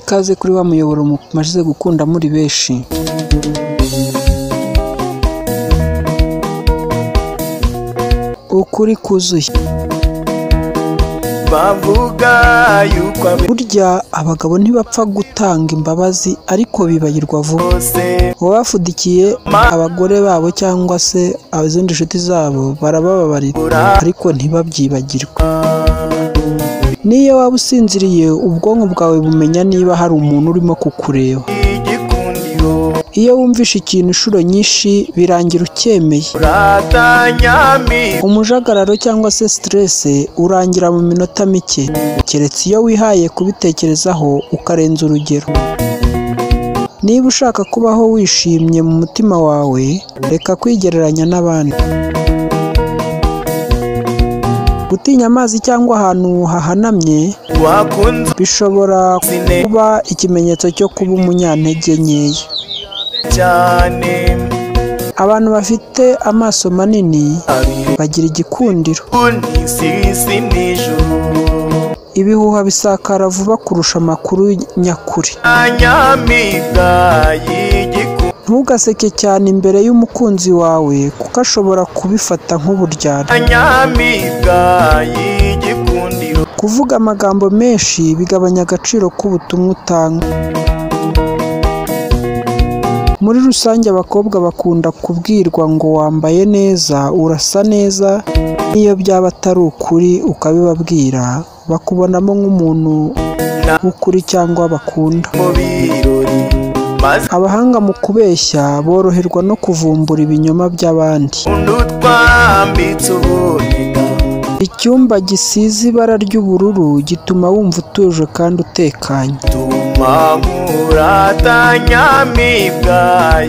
Ikaze kuri wa muyoboro mumaze gukunda muri benshi. Ukuri kuzuye. Bavuga yuko Burya abagabo ntibapfa gutanga imbabazi ariko bibagirwa vuba. bose Uwabafudikiye abagore babo cyangwa se izindi nshuti zabo barabababarira ariko ntibabyibagirwe. Niyo waba usinziriye, ubwonko bwawe bumenya niba hari umuntu urimo kukureba. Igikundiro. Iyo wumvishe ikintu inshuro nyinshi, birangira ucyemeye. Uratanyami. Umujagararo cyangwa se stress urangira mu minota mike, keretse iyo wihaye kubitekerezaho ukarenza urugero. Niba ushaka kubaho wishimye mu mutima wawe, reka kwigereranya n'abandi. Gutinya amazi cyangwa ahantu hahanamye wakunze bishobora kuba ikimenyetso cyo kuba umunyantege nkeya. Cyane. Abantu bafite amaso manini bagira igikundiro. N'isi n'ijuru. Ibihuha bisakara vuba kurusha amakuru nyakuri. Anyamibwa y'igikundiro. Ntugaseke cyane imbere y'umukunzi wawe kuko ashobora kubifata nk'uburyarya. Anyamibwa y'igikundiro. Kuvuga amagambo menshi bigabanya agaciro k'ubutumwa utanga. Muri rusange, abakobwa bakunda kubwirwa ngo wambaye neza, urasa neza, n'iyo byaba atari ukuri ukabibabwira, bakubonamo nk'umuntu w'ukuri cyangwa bakunda. Mu birori maze Abahanga mu kubeshya boroherwa no kuvumbura ibinyoma by'abandi. Undi utwambitse ubuniga. Icyumba gisize ibara ry'ubururu gituma wumva utuje kandi utekanye. Tuma nkuratanyamibwa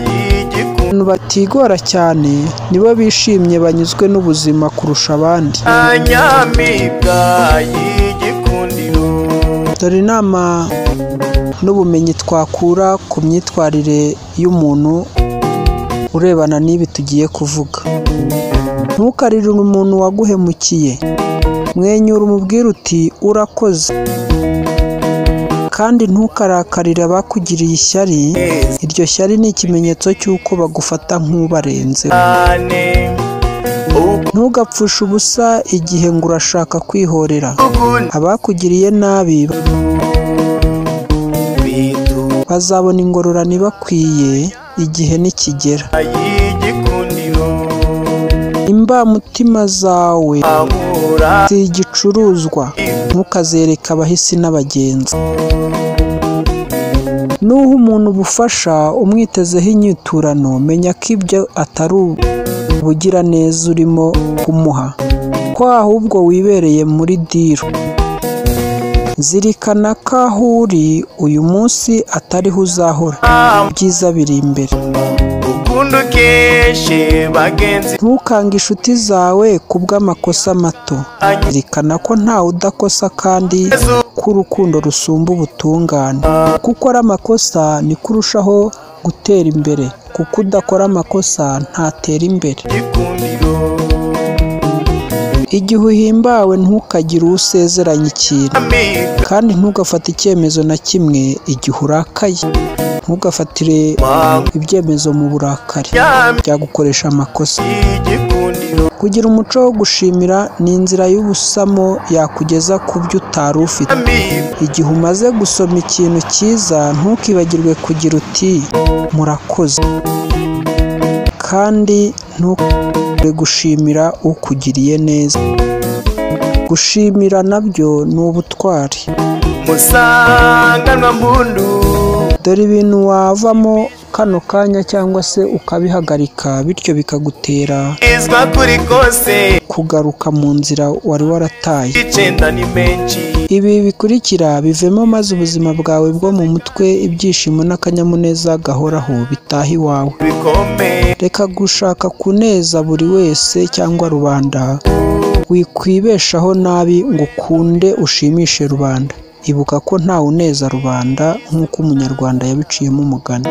y'igikundiro. Abantu batigora cyane nibo bishimye, banyuzwe n'ubuzima kurusha abandi. Anyamibwa y'igikundiro. Dore inama n'ubumenyi twakura ku myitwarire y'umuntu urebana n'ibi tugiye kuvuga. Ntukaririre umuntu waguhemukiye. Mwenyura umubwire uti urakoze. Kandi ntukarakarire abakugiriye ishyari, iryo shyari ni ikimenyetso cy'uko bagufata nk'ubarenze. Cyane. Ntugapfushe ubusa igihe ngo urashaka kwihorera. Ukunda Abakugiriye nabi bitu bazabona ingororano ibakwiye igihe nikigera. Y'igikundiro. Imbamutima zawe ankura si igicuruzwa, ntukazereke abahisi n'abagenzi. Nuha umuntu ubufasha umwitezeho inyiturano, menya ko ibyo atari ubugiraneza urimo kumuha, ko ahubwo wibereye muri deal. Zirikana ko aho uri uyu munsi atariho uzahora, ibyiza biri imbere. Ukunda ukeshe bagenzi. Ntukange inshuti zawe kubw'amakosa mato. Zirikana ko ntawe udakosa kandi ko urukundo rusumba ubutungane. Kuko ukora amakosa niko urushaho gutera imbere, kuko udakora amakosa ntatera imbere. Igikundiro. Igihe uhimbawe, ntukagire uwo usezeranya ikintu, amibwa kandi ntugafate icyemezo na kimwe igihe urakaye. Ntugafatire ibyemezo mu burakari, byagukoresha amakosa. Y'igikundiro. Kugira umuco wo gushimira ni inzira y'ubusamo yakugeza ku byo utari ufite. Amibwa Igihe umaze gusoma ikintu cyiza, ntukibagirwe kugira uti murakoze. Kandi ntukabure gushimira ukugiriye neza. Gushimira nabyo ni ubutwari. Musanganwa mpundu. Dore ibintu wavamo kano kanya cyangwa se ukabihagarika, bityo bikagutera izwa kuri kose kugaruka mu nzira wari warataye. Icenda ni menshi. Ibi bikurikira bivemo maze ubuzima bwawe bwo mu mutwe, ibyishimo n'akanyamuneza gahoraho bitaha iwawe. Bikomeye. Reka gushaka kuneza buri wese cyangwa rubanda, wikwibeshaho nabi ngo ukunde ushimishe rubanda. Ibuka ko ntawe uneza rubanda nk'uko Umunyarwanda yabiciyemo umugani.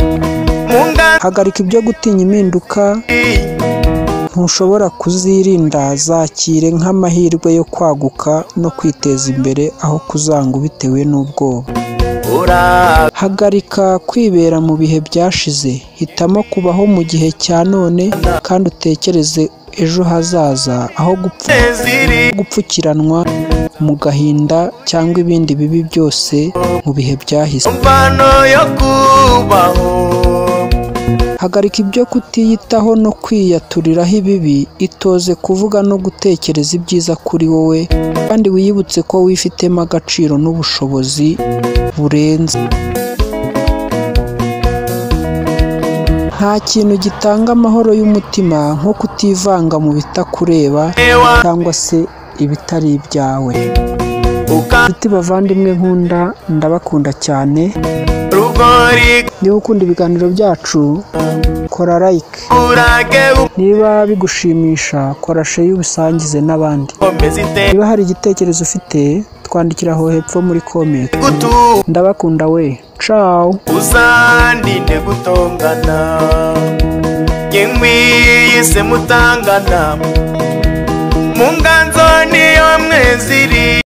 Mu ngano. Hagarika ibyo gutinya impinduka, ntushobora kuzirinda, zakire nk'amahirwe yo kwaguka no kwiteza imbere aho kuzanga ubitewe n'ubwoba. Hagarika kwibera mu bihe byashize, hitamo kubaho mu gihe cya none kandi utekereze ejo hazaza aho gupfukiranwa mu gahinda cyangwa ibindi bibi byose mu bihe byahise. Hagarika ibyo kutiyitaho no kwiyaturiraho ibibi, itoze kuvuga no gutekereza ibyiza kuri wowe kandi wiyibutse ko wifitemo agaciro n'ubushobozi burenze. Nta kintu gitanga amahoro y'umutima nko kutivanga mu bitakureba cyangwa se ibitari ibyawe. Inshuti bavandimwe nkunda, ndabakunda cyane. Niba ukunda ibiganiro byacu, kora like. Niba bigushimisha, kora share ubisangize n'abandi. Niba hari igitekerezo ufite, twandikira aho hepfo muri comment. Ndabakunda we. Ciao. Uzandinde gutongana, nge mutangana, mu nganzo niyo mweziri.